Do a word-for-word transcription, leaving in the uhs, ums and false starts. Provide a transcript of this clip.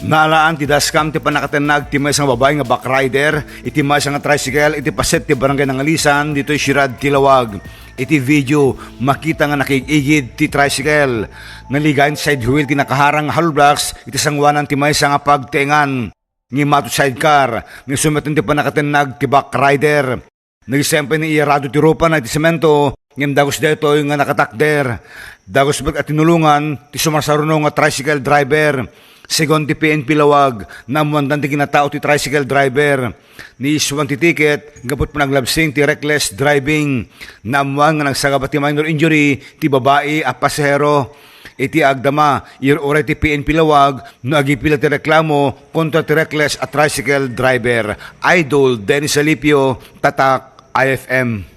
Naalaan ti dashcam ti pannakatennag ti maysa nga babai nga backrider iti maysa nga tricycle iti paset ti Barangay Nangalisan ditoy siudad ti Laoag. Iti video, makita nga nakiig-igid ti tricycle. Naligayan ti side wheel ti nakaharang nga hollow blocks iti sangoanan ti maysa nga pagtengan. Ngem mato sidecar, nga isu met ti pannakatennag ti backrider. Nagisempay ni iyarado ti rupana iti semento, ngem dagus daytoy nga nakatakder. Dagus met a tinulongan ti sumarsaruno nga tricycle driver. Segun ti P N P Laoag, naammoandan ti kinatao ti tricycle driver. Niisuan ti ticket gapu ti panaglabsing ti reckless driving. Naammoan nga nagsagaba ti minor injury ti babai a pasahero. Iti agdama, ir-uray ti P N P Laoag no agipila ti reklamo kontra ti reckless a tricycle driver. Idol Dennis Alipio, Tatak I F M.